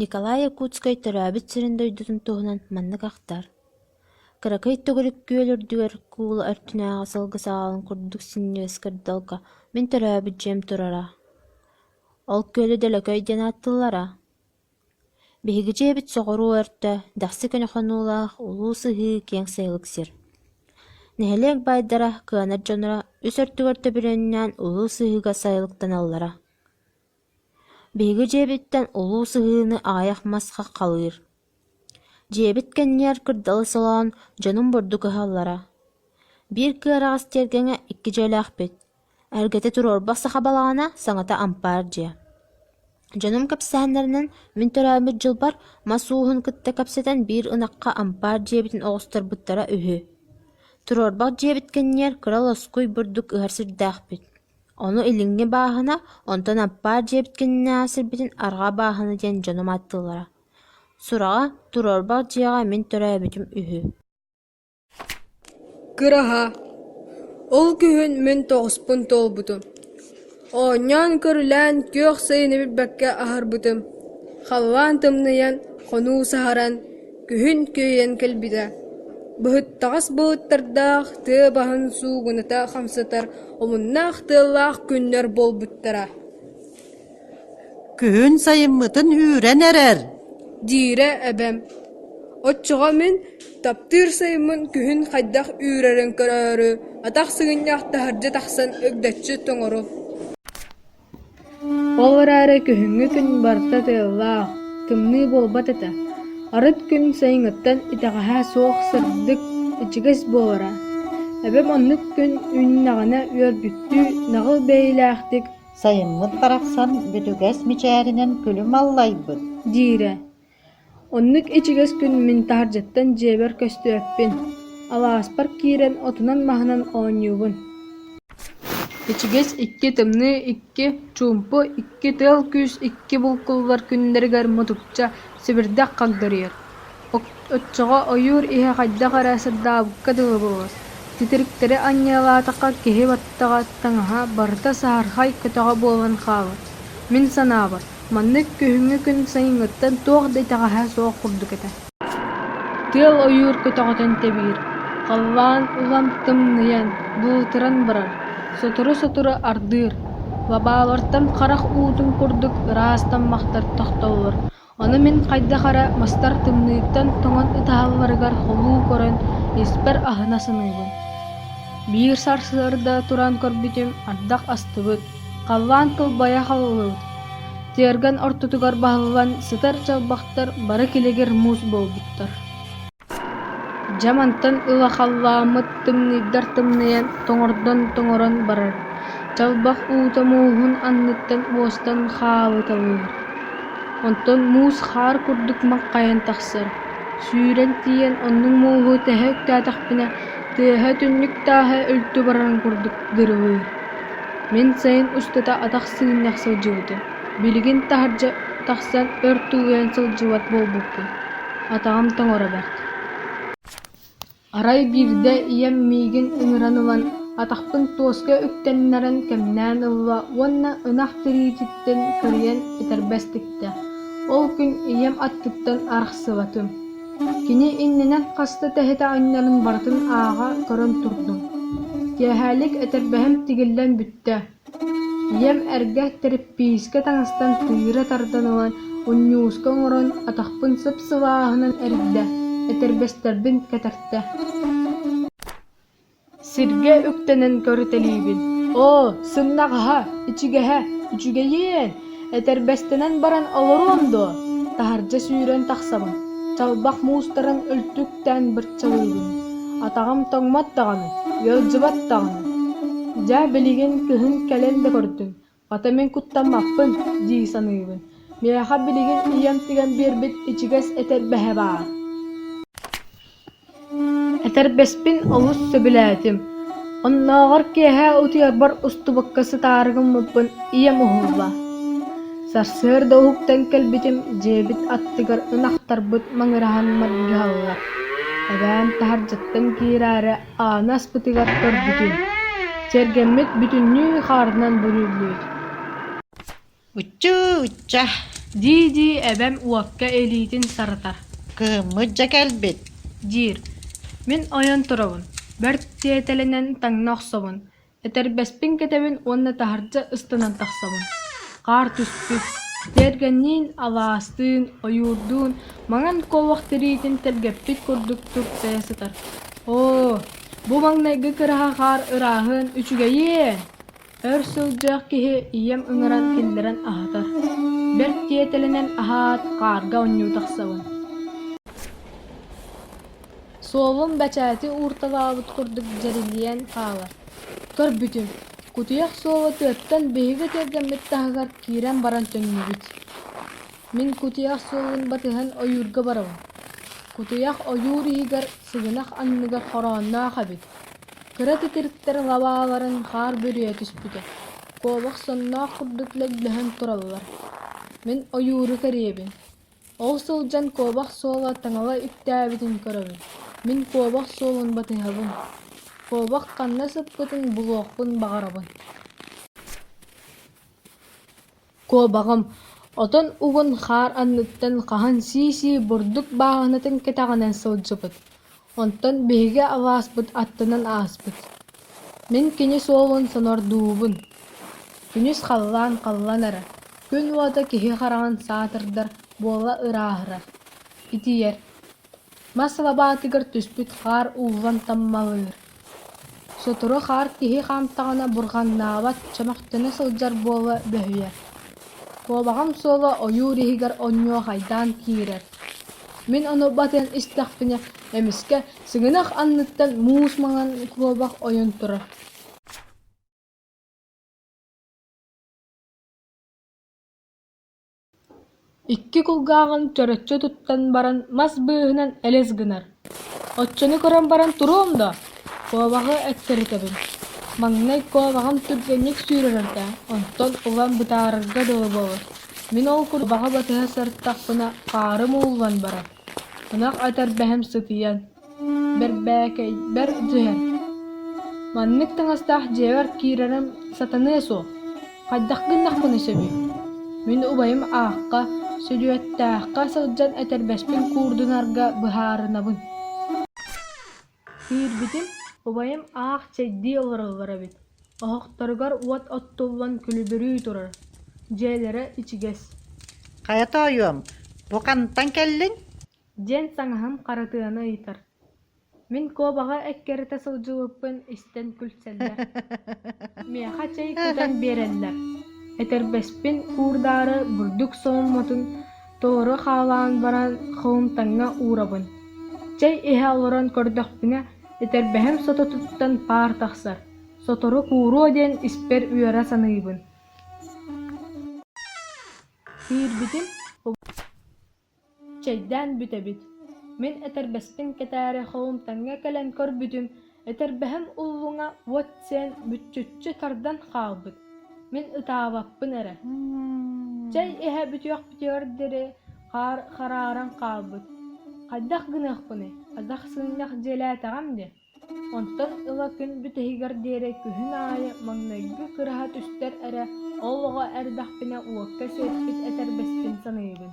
Николай Якутскай төрөөбүт сирин дойдутун туһунан маннык ахтар: «Кыракый төгүрүк күөл үрдүгэр куула өртүнээҕи сылгы саалын курдук синньигэс кырдалга мин төрөөбүт дьиэм турара. Ол күөлү Дөлөкөй диэн ааттыыллара. Биһиги дьиэбит соҕуруу өртө дэхси көнө хонуулаах улуу сыһыы киэҥ сайылык сир. Нэһилиэк баайдара, кыанар дьонноро үс өртүгэр төбүрүөннээн улуу сыһыыга сайылыктаналлара. Биһиги дьиэбиттэн улуу сыһыыны аҕыйах мас хаххалыыр. Дьиэбит кэннигэр кырдалы солоон дьонум бурдук ыһаллара. Биир кыараҕас тиэргэҥҥэ икки дьиэлээхпит, эргэтэ туруорбах саха балаҕана, саҥата ампаар дьиэ. Дьонум кэпсээннэринэн мин төрөөбүт дьылбар мас ууһун кытта кэпсэтэн биир ынахха ампаар дьиэбитин оҕустарбыттара үһү. Туруорбах дьиэбит кэннигэр кыра лоскуй бурдук ыһар сирдээхпит. Ону илиҥҥи бааһына, онтон ампаар дьиэбит кэннинээҕи сирбитин арҕаа бааһына диэн дьонум ааттыыллара. Сураҕа, туруорбах дьиэҕэ мин төрөөбүтүм үһү. Кыраһа Ол күһүн мин тоҕуспун туолбутум, оонньоон-көрүлээн күөх сайыны билбэккэ аһарбытым, халлаан тымныйан, хонуу саһаран, күһүн күөйэн кэлбитэ. Быһыттаҕас былыттардаах тыа баһын суугуната хамсатар омуннаах тыаллаах күннэр буолбуттара. Күһүн сайыммытын үүрэн эрэр диирэ эбэм. Оччоҕо мин таптыыр сайыммын күһүн хайдах үүрэрин көрөөрү атах сыгынньах таһырдьа тахсан ыгдаччы тоҥорум. Ол эрээри күһүҥҥү күн барыта тыаллаах, тымныы буолбат этэ. Арыт күн сайыҥҥыттан итэҕэһэ суох сырдык, ичигэс буолара. Эбэм оннук күн үүннэҕинэ үөрбүттүү наҕыл бэйэлээхтик Сайыммыт барахсан бүтүгэс мичээринэн күлүм аллайбыт диирэ. Оннук ичигэс күн мин таһырдьаттан дьиэбэр көстүөппүн, алааспар киирэн отунан-маһынан оонньуубун. Ичигэс икки тымныы икки, чуумпу икки тыал-күүс икки булкуллар күннэригэр мутукча, сэбирдэх хагдарыйар. Оччоҕо ойуур иһэ хайдах эрэ сырдаабыкка дылы буолар, титириктэри анньыалаатахха киһи баттаҕа, таҥаһа барыта саһархай көтөҕө буолан хаалар. Мин санаабар, маннык күһүҥҥү күн сайыҥҥыттан туох да итэҕэһэ суох курдук этэ. Тыал ойуур көтөҕөтүн тэбиир, халлаан улам тымныйан, былытыран барар, сотору-сотору ардыыр, лабаалартан харах уутун курдук ыраас таммахтар тохтоллор, Ону мин хайдах эрэ мастар тымныыттан тоҥон ытаһалларыгар холуу көрөн, испэр аһына саныыбын. Биир сарсыарда туран көрбүтүм, ардах астыбыт, халлаан кылбайа халыллыбыт. Тиэргэн ортотугар баһыллан сытар чалбахтар бары килэгир муус буолбуттар. Дьэ мантан ыла халлааммыт тымныйдар тымныйан, тоҥордон-тоҥорон барар, чалбах уута мууһун анныттан уостан хаалыталыыр. Онтон муус хаар курдук маҥхайан тахсар, сүүрэн тиийэн оннук мууһу тэһэ үктээтэхпинэ, тыаһа түннүк тааһа үлтү барарын курдук дырылыыр. Мин сайын устата атах сыгынньах сылдьыбытым, билигин таһырдьа тахсан өр тулуйан сылдьыбат буолбуппун Атаҕым тоҥоро бэрт. Арай биирдэ ийэм миигин ыҥыран ылан, атахпын туоска үктэннэрэн кэмнээн ылла уонна ынах тириититтэн кырыйан этэрбэс тиктэ. Ол күн ийэм аттыттан арахсыбатым. Кини иннинэн хаста тэһитэ анньарын барытын ааҕа көрөн турдум. Киэһэлик этэрбэһим тигиллэн бүттэ. Ийэм эргэ тэрэппиискэ таҥастан тыыра тардан ылан, унньууска оҥорон, атахпын сып-сылааһынан эрийдэ, этэрбэстэрбин кэтэртэ. Сиргэ үктэнэн көрүтэлиибин: «Оо, сымнаҕаһа, ичигэһэ, үчүгэйиэн, этэрбэстэнэн баран олоруом дуо?» Таһырдьа сүүрэн тахсабын, чалбах муустарын үлтү үктээн бырчалыыбын. Атаҕым тоҥмот даҕаны, ыалдьыбат даҕаны. Дьэ, билигин кыһын кэлэн да көрдүм, хата мин куттаммаппын дии саныыбын. Миэхэ билигин ийэм тигэн биэрбит ичигэс этэрбэһэ баар. Этэрбэспин олус сөбүлээтим. Оннооҕор киэһэ утуйарбар устубакка сытаары гыммыппын ийэм уһулла. Сарсыарда уһуктан кэлбитим, дьиэбит аттыгар ынахтарбыт маҥыраһан маргыһаллар. Эбээм таһырдьаттан киирээри ааны аспытыгар көрбүтүм, сэргэммит бүтүннүү хаарынан бүрүллүбүт. Ыччуу-ычча! Дии-дии эбэм уокка илиитин сарытар. Кыһыммыт дьэ кэлбит Диир. Мин ойон турабын, бэрт тиэтэлинэн таҥна охсобун, Этэрбэспин кэтэбин уонна таһырдьа ыстанан тахсабын. Хаар түспүт, тиэргэнниин, алаастыын, ойуурдуун маҥан куобах тириитин тэлгэппит курдук туртайа сытар. Оо, бу маҥнайгы кыраһа хаар ырааһын үчүгэйиэн! Өр сылдьыах киһи ийэм ыҥыран киллэрэн аһатар. Бэрт тиэтэлинэн аһаат, хаарга оонньуу тахсабын. Суолум бэчээти уурталаабыт курдук дьэрэлийэн хаалар. Көрбүтүм, кутуйах суола тыаттан биһиги тиэргэммит таһыгар киирэн баран төннүбүт. Мин кутуйах суолун батыһан ойуурга барабын. Кутуйах ойуур иһигэр сыгынах анныгар хороонноох эбит. Кыра титириктэр лабааларын хаар бүрүйэ түспүтэ, куобах сонноох курдук лөглөһөн тураллар. Мин ойууру кэрийэбин. Ол сылдьан куобах суола таҥала үктээбитин көрөбүн, мин куобах суолун батыһабын, куобах ханна сыппытын булуохпун баҕарабын. Куобаҕым отон угун хаар анныттан хаһан сии-сии бурдук бааһынатын кэтэҕинэн сылдьыбыт, онтон биһиги алааспыт аттынан ааспыт. Мин кини суолун сонордуубун. Күнүс халлаан халлан эрэ, күн уота киһи хараҕын саатырдар буола ырааһырар, итийэр. Мас лабаатыгар түспүт хаар ууллан таммалыыр. Сотору хаар киһи хаамтаҕына бурҕаҥнаабат, чөмөхтөнө сылдьар буола бөһүйэр. Куобаҕым суола ойуур иһигэр онньуохайдаан киирэр. Мин ону батыһан истэхпинэ, эмискэ сыгынах анныттан муус маҥан куобах ойон турар. Икки кулгааҕын чороччу туттан баран мас быыһынан элэс гынар. Оччону көрөн баран туруом дуо, куобаҕы эккирэтэбин. Маҥнай куобаҕым түргэнник сүүрэр этэ, онтон улам бытаарарга дылы буолар. Мин ол курбаҕы батыһа сырыттахпына хаарым ууллан барар, ынах этэрбэһим сытыйан, Бэрбээкэйбэр түһэр. Маннык таҥастаах дьиэбэр киирэрим сатаныа суох, хайдах гыннахпына сөбүй? Мин убайым аахха, Сөдүөттээххэ сылдьан этэрбэспин куурдунарга быһаарынабын. Киирбитим, убайым аах чэйдии олороллор эбит, оһохторугар уот оттуллан күлүбүрүү турар, дьиэлэрэ ичигэс. Хайа тоойуом, бу хантан кэллиҥ? диэн саҥаһым Харатыаны ыйытар. Мин куобаҕы эккирэтэ сылдьыбыппын истэн күлсэллэр. Миэхэ чэй кутан биэрэллэр. Этэрбэспин куурдаары бурдук соломотун толору хаалаан баран холумтаҥҥа уурабын. Чэй иһэ олорон көрдөхпүнэ, этэрбэһим сототуттан паар тахсар, сотору кууруо диэн испэр үөрэ саныыбын. Киирбитим, Чэйдээн бүтэбит. Мин этэрбэспин кэтээри холумтаҥҥа кэлэн көрбүтүм, этэрбэһим уллуҥа уот сиэн мүччүччү тардан хаалбыт. Мин ытаабаппын эрэ. Чэй иһэ бүтүөхпүтүгэр диэри хаар харааран хаалбыт. Хайдах гыныахпыный, атах сынньах дьиэлээтэҕим дии. Онтон ыла күн бүтэһигэр диэри күһүн аайы маҥнайгы кыраһа түстэр эрэ ол оҕо эрдэхпинэ уокка сиэппит этэрбэспин саныыбын.